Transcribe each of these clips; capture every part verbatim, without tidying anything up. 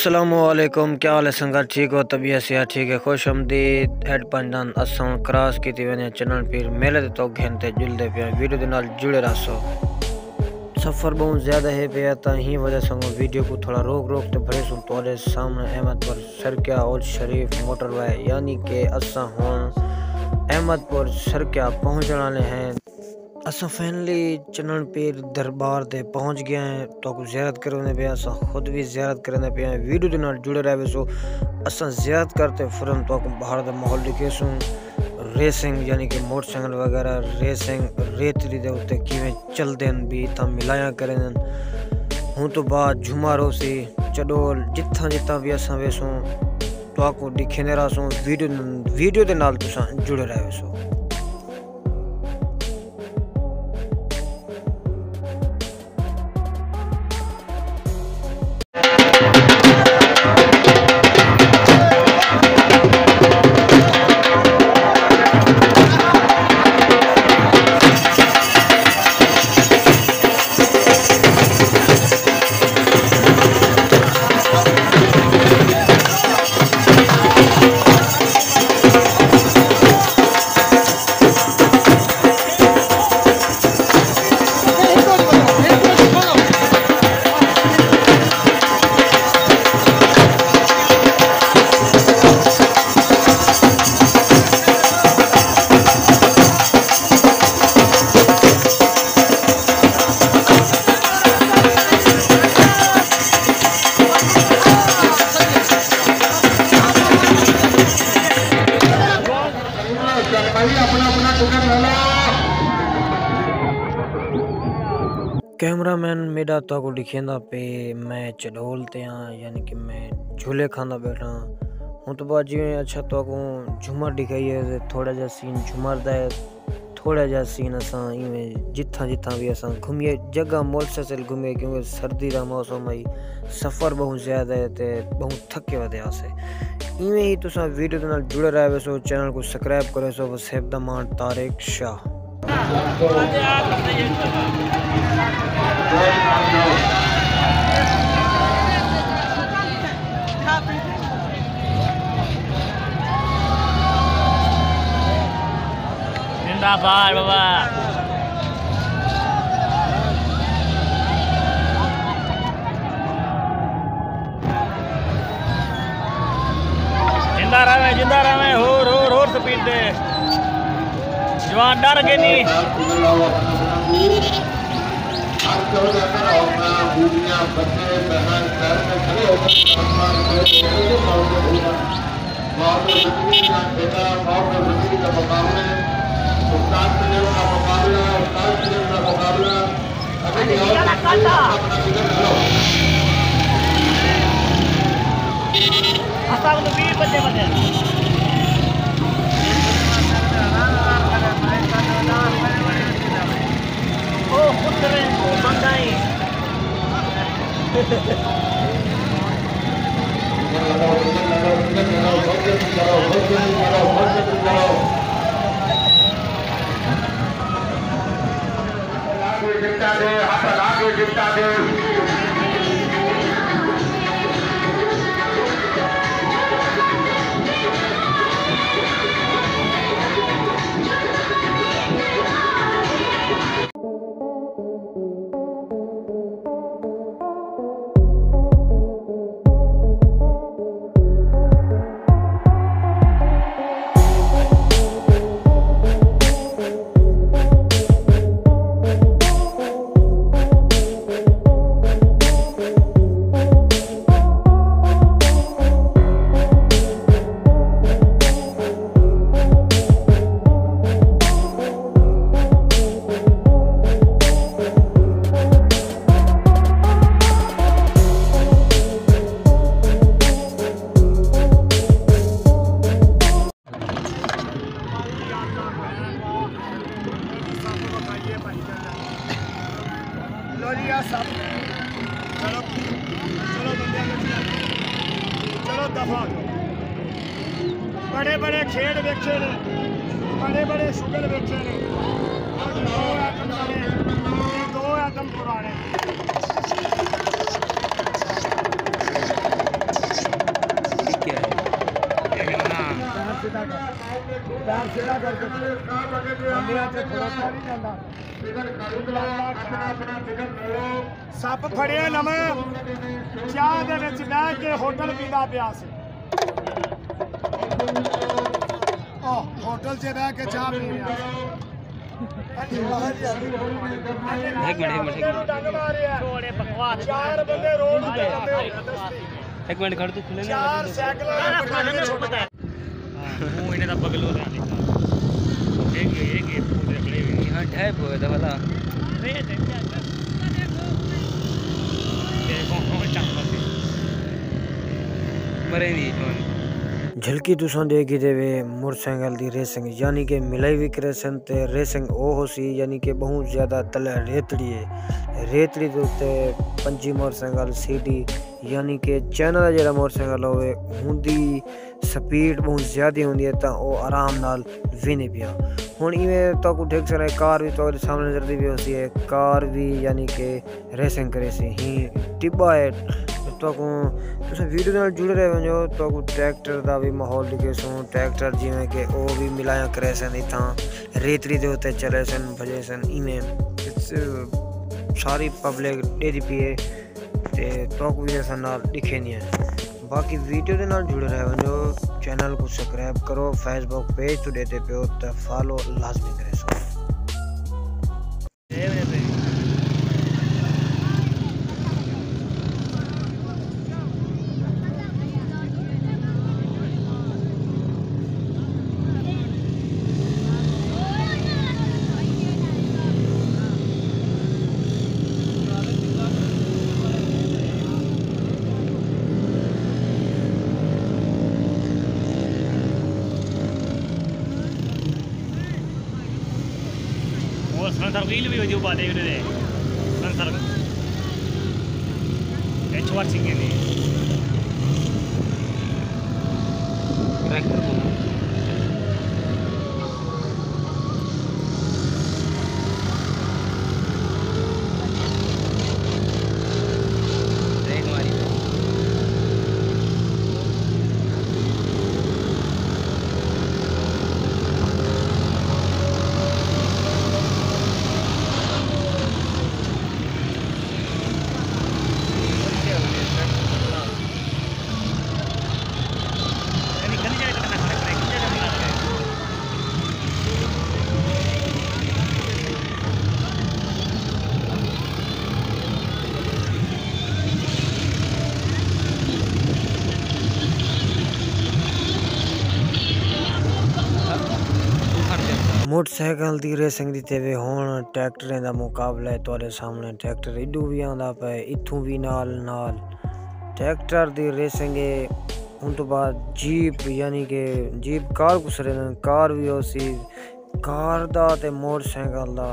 السلام علیکم، کیا حال ہے سنگت؟ ٹھیک ہو؟ طبیعت صحت ٹھیک ہے؟ خوش آمدید۔ ہیڈ پنج دن اساں ہݨ کراس کیتی ویندے ہیں چنݨ پیر میلے دے، تہاکوں گھن تے جلدے پئے ہیں۔ ویڈیو دے نال جڑے رہسو۔ سفر ٻہوں زیادہ ہے پیا، تاں ہی وجہ سانگوں ویڈیو کوں تھوڑا روک روک تے بھریسوں تہاݙے سامݨے۔ احمد پور سرکیہ اولڈ شریف موٹر وے، یعنی کہ اساں ہݨ احمد پور سرکیہ پہنچݨ والے ہیں۔ اساں فائنلی چنݨ پیر دربار تے پہنچ ڳئے ہیں۔ تہاکوں زیارت کریندے پئے ہیں، اساں خود وی زیارت کریندے پئے ہیں۔ ویڈیو دے نال جڑے رہویسو۔ اساں زیارت کر تے فوراً تہاکوں ٻاہر دا ماحول ݙکھیسوں۔ ریسنگ، یعنی کہ موٹر سائیکل وغیرہ ریسنگ، ریتڑی دے اُتے کیویں چلدے ہن، بھی اتھاں ملایا کریندن۔ ہوں توں بعد جھومر ہوسی، چڈول، جتھاں جتھاں بھی اساں ویسوں، تہاکوں ݙکھیندے رہسوں۔ ویڈیو، ویڈیو دے نال تساں جڑے رہویسو۔ کیمرہ مین میݙا تہاکوں ݙکھیندا پئے، میں چڈول تے ہاں، یعنی کہ میں جھولے کھاندا ٻیٹھا ہاں۔ ہوں توں بعد جیویں، اچھا، تہاکوں جھومر ݙکھائیے، تھوڑا جیہا سین جھومر دا ہے، تھوڑا جیہا سین اساں ایویں جتھاں جتھاں وی اساں گھمیے، جگہ مسلسل گھمیے، کیونکہ سردی دا موسم ہے، سفر ٻہوں زیادہ ہے تے ٻہوں تھکے ودے ہاسے۔ ایویں ہی تساں ویڈیو دے نال جڑے رہویسو، چینل کوں سبسکرائب کریسو۔ وسیب دا ماݨ طارق شاہ۔ زندہ باد بابا۔ زندہ رہویں، زندہ رہویں، ہور، ہور، ہور سپیڈ تے۔ جوان ݙر ڳئے نی۔ اساں کوں ویہہ بندے بندے۔ او خود کرے، او بندہ ہی۔ لو جی، آ سب۔ چلو، چلو بندے، چلو دفعہ۔ بڑے بڑے کھیڈ ویکھے نے، بڑے بڑے شغل ویکھے نے۔ دو ایٹم نویں، دو ایٹم پرانے۔ پیار سیدھا کر کے کھڑو۔ بندیاں تے بھروسہ نہیں رہندا۔ سب پھڑیا نواں، چاہ دے وچ بہہ کے ہوٹل پیندا پیا سی۔ او، ہوٹل 'چ بہہ کے چاہ پی رہیا سی۔ ہک منٹ، ہک منٹ، ہک منٹ۔ چار بندے روڈ تے لمے ہوئے۔ ہک منٹ کھڑ، توں کھلے نہ۔ چار سائیکلاں۔ ہاں، اوں انہیں دا بگلو دا نکلا۔ او ہے کہ، ہے کہ پورے کھڑے ہوئے۔ ہاں، ٹھیک ہوئے دا بھلا۔ ریٹ ہے کیا؟ دیکھو، ہاں، چاہ پتے۔ مریں دی جوان۔ جھلکی تساں ݙیکھی تے وے موٹر سائیکل دی ریسنگ، یعنی کہ ملائی وی کریسن تے ریسنگ او ہوسی، یعنی کہ ٻہوں زیادہ تلے ریتڑی ہے۔ ریتڑی دے اتے پنجی موٹر سائیکل سی ڈی، یعنی کہ چائنا دا جیڑھا موٹر سائیکل ہووے، ہوندی سپیڈ ٻہوں زیادہ ہوندی ہے، تاں او آرام نال ویندے پیا۔ ہݨ ایویں تہاکوں ݙیکھ سڳدے، کار وی تہاݙے سامݨے نظر دی پئی ہوسی ہے، کار وی یعنی کہ ریسنگ کریسی۔ ہیں ٹٻا ہے، تہاکوں، تساں ویڈیو دے نال جڑے رہ ونڄو، تہاکوں ٹریکٹر دا وی ماحول ݙکھیسوں، ٹریکٹر جیویں کہ او وی ملایاں کریسن، اتھاں ریتڑی دے اتے چلیسن، بھڄیسن، ایویں ساری پبلک ݙیہدی پئی ہے۔ تے تہاکوں وی اساں نال ݙکھیندیاں۔ باقی ویڈیو دے نال جڑے رہ ونڄو، چینل کوں سبسکرائب کرو، فیس بک پیج توں ݙیہدے پیو تاں فالو لازمی کریسو۔ وہ سنسر ویل بھی وجہ پاتے انہوں نے۔ سنسر ایچ ون سنگے نے۔ ٹریکٹر کو ٹرین واری۔ موٹر سائیکل دی ریسنگ دی تے وے ہݨ ٹریکٹریں دا مقابلہ ہے تہاݙے سامݨے۔ ٹریکٹر ایݙو وی آندا پئے، اتھوں وی نال نال۔ ٹریکٹر دی ریسنگ ہے۔ اوں توں بعد جیپ، یعنی کہ جیپ کار کوں سݙیندن، کار وی ہوسی۔ کار دا تے موٹر سائیکل دا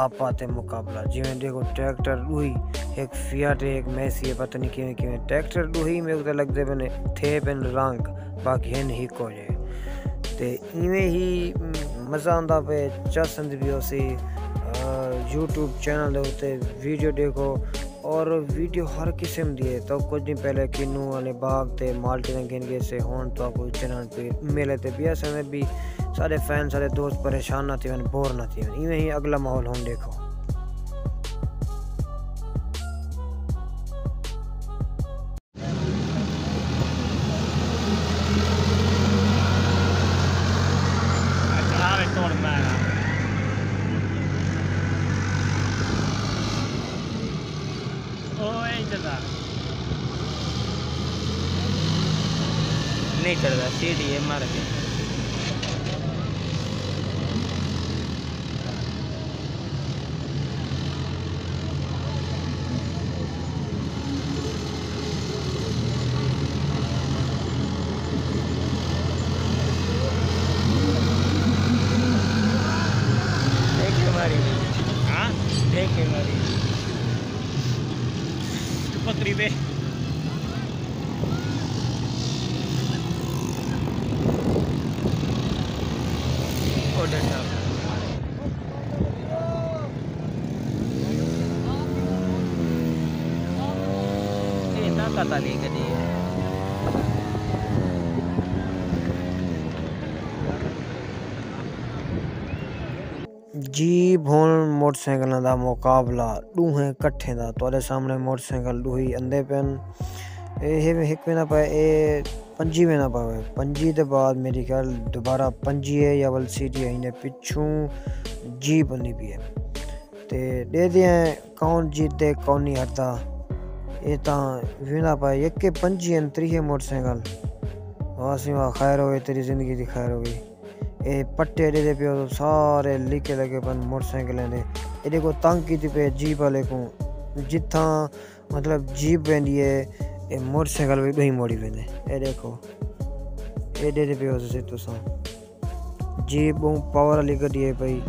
آپا تے مقابلہ۔ جیویں ݙیکھو ٹریکٹر ݙوہی، ہک فیاٹ ہے، ہک میسی ہے، پتہ نہیں کیویں کیویں۔ ٹریکٹر ݙوہی میکوں تاں لڳدے پن، تھئے پن رنگ، باقی ہن ہکو جئے۔ تے ایویں ہی مزہ آندا پئے، چس آندی پئی ہوسی۔ آ، یوٹیوب چینل دے اتے ویڈیو ݙیکھو۔ اور ویڈیو ہر قسم دی ہے، تاں کجھ ݙینھ پہلے کینو والے باغ تے مالٹے نے گھن ڳئے سے، ہݨ تہاکوں چنݨ پئے میلے تے پیا سن بھی سارے فین، سارے دوست پریشان نہ تھیون، بور نہ تھیون۔ ایویں ہی اڳلا ماحول ہݨ ݙیکھو۔ او اے چلدا۔ نہیں چلدا، سی ڈی اے مر ڳئے۔ ٹھیک ہے ماری۔ ہاں؟ ٹھیک ہے ماری۔ پکڑی پے۔ او ڈنڈا۔ اے طاقت والی گݙی ہے۔ جی بھون موٹر سائیکلاں دا مقابلہ، ݙوہیں کٹھیں دا۔ تہاݙے سامݨے موٹر سائیکل ݙوہیں اندے پن۔ اے ہے ہک ویندا پئے، اے پنجی ویندا پئے۔ پنجی دے بعد میری خیال دوبارہ پنجی ہے یا ول سیٹی ہے، ایندے پچھوں جیپ اندی پئی ہے۔ تے ݙیہدے ہیں کون جیتدے، کون نہیں ہردا۔ اے تاں ویندا پئے، یکے پنجی ہن، تریہے موٹر سائیکل۔ واہ سئیں واہ، خیر ہووے، تیری زندگی دی خیر ہووے۔ اے پٹے ݙیہدے پیو، سارے لیکے لڳے پن موٹر سائیکلیں دے۔ اے ݙیکھو تنگ کیتی پئے جیپ والے کوں، جتھاں مطلب جیپ ویندی ہے، اے موٹر سائیکل وی ݙوہیں موڑی ویندے۔ اے ݙیکھو، اے ݙیہدے پیو تساں۔ جیپ ٻہوں پاور والی گݙی ہے پئی۔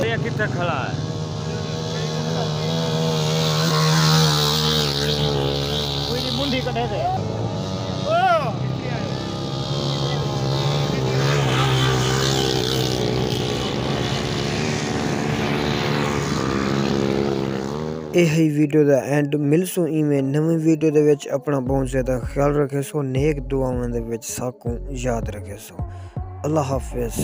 یہ کتھے کھڑا ہے؟ کوئی دی منڈی کٹے دے۔ اے ہئی ویڈیو دا اینڈ۔ ملسوں ایویں نویں ویڈیو دے وچ۔ اپݨا ٻہوں زیادہ خیال رکھیسو، نیک دعاواں دے وچ ساکوں یاد رکھیسو۔ اللہ حافظ۔